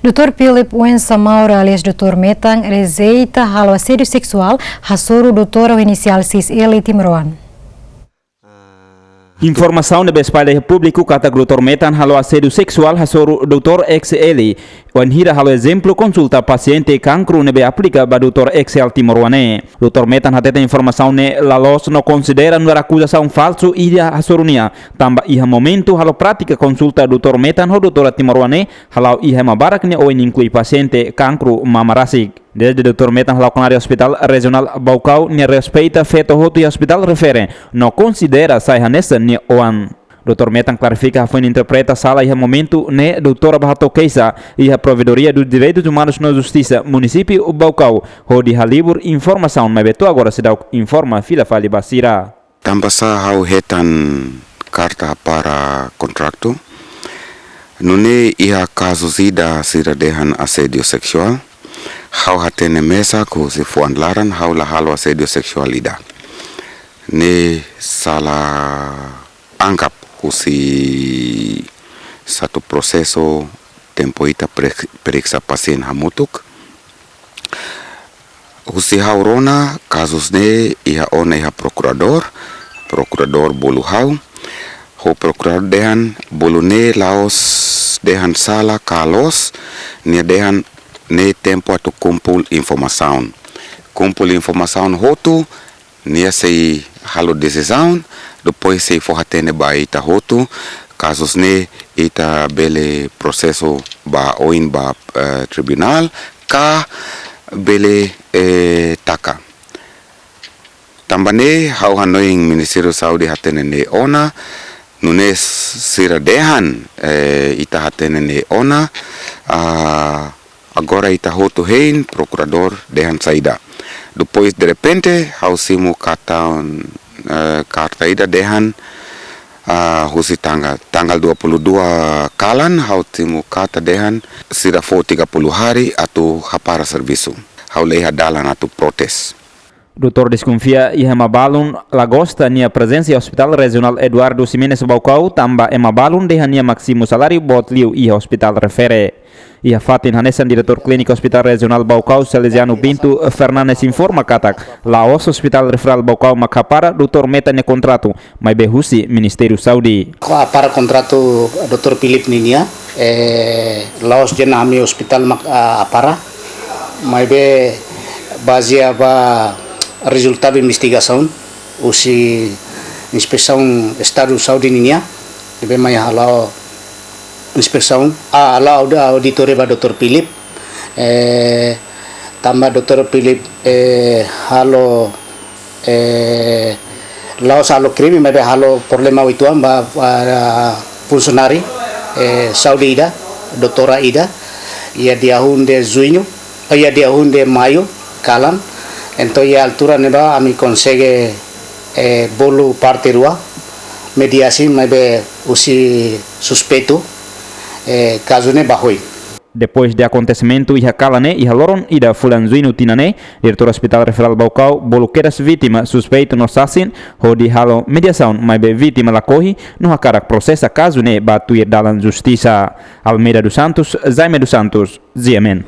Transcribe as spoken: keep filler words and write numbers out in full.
Doutór Philip Wensa Maura alias Doutór Metan rejeita halo asédiu seksuál hasoru doutór ho inisiál X L timoroan. Informasaun ne'ebé espalla iha públiku katak doutór Metan halo asédiu seksuál hasoru doutór X L, wainhira halo ezemplu konsulta pasiente kankru ne'ebé aplika ba doutór X L timoroan ne'e. Doutór Metan hateten informasaun ne'e la loos no konsidera nu'udar akuzasaun falsu ida hasoru nia, tanba iha momentu halo prátika konsulta doutór Metan ho doutóra timoroan ne'e hala'o iha ema barak nia oin, inklui pasiente kankru mama rasik. Dezde doutór Metan hala'o knaar iha Hospital Rejionál Baucau, nia respeita feto hotu iha ospitál refere no konsidera sai hanesan nia oan. Doutór Metan klarifika hafoin interpreta sala iha momentu ne'e doutóra bá hato'o keixa iha Provedoria dos Direitos Humanos no Justisa Munisípiu Baucau hodi halibur informasaun, maibé to'o agora seidauk informa fila fali ba sira. Tanbasá ha'u hetan karta hapara kontratu? Nune'e iha kazu ida sira dehan asédiu seksuál. Ha'u hatene mesak husi fuan laran, ha'u la halo asédiu seksuál ida. Ne'e sala angkap husi satu prosesu tempu ita pre-, periksa pasiente hamutuk. Husi ha'u rona, kazus ne'e iha ona iha prokuradór, prokuradór bolu ha'u. Ho prokuradór dehan bolu ne'e la'ós dehan sala ka loos, nia dehan ne'e tempu atu kumpul informasaun. Kumpul informasaun hotu, nia sei halo desizaun, depois sei fó hatene ba ita hotu, kazus ne'e ita bele prosesu ba oin ba, eh, tribunál, ka bele, eh, taka. Tanba ne'e ha'u hanoin Ministériu Saúde hatene ne'e ona, nune'e sira dehan, eh, ita hatene ne'e ona, ah, agora ita hotu hein, prokuradór dehan saida. Depois, derrepente, ha'u simu kartaun, eh, karta ida dehan, ah, husi tanggal, tanggal dua puluh dua kalan, ha'u simu karta dehan, sira fó tiga puluh hari atu hapara servisu. Ha'u la iha dalan atu protes. Doutór deskonfia iha ema balun la gosta nia prezensa iha Hospital Rejionál Eduardo Ximenes Baucau, tanba ema balun dehan nia mak simu saláriu boot liu iha ospitál refere. Iha fatin hanesan, Diretór Klínika Hospital Rejionál Baucau, Salesiano Pinto Fernandes, informa katak la'ós Hospital Referál Baucau mak hapara doutór Metan nia kontratu, maibé husi Ministériu Saúde. Hapara kontratu doutór Philip ninia, eh, la'ós dehan ami ospitál mak, ah, hapara, maibé bazeia ba rezultadu investigasaun husi Inspesaun Estadu Saúde ninia, ne'ebé mai hala'o inspesaun, ah, hala'o audi-, auditoria ba doutór Philip, eh, tanba doutór Philip, eh, halo, eh, la'ós halo krime, maibé halo problema uitoan ba, ba funsionáriu, eh, saúde ida, doutóra ida, iha dia um de junho, eh, iha dia um de maio, kalan. Entaun, iha altura ne'ebá ami konsege, eh, bolu parte rua, mediasi, maibé husi suspeitu, eh, kazu ne'e ba oin. Depois de akontesimentu iha kalan ne'e, iha loron ida fulan Juñu tinan ne'e, Diretór Hospital Referál Baucau bolu kedas vítima, suspeitu no sasin, hodi halo mediasaun, maibé vítima lakohi no hakarak prosesa kazu ne'e ba tuir dalan justisa. Almeida dos Santos, Jaime dos Santos, G M N.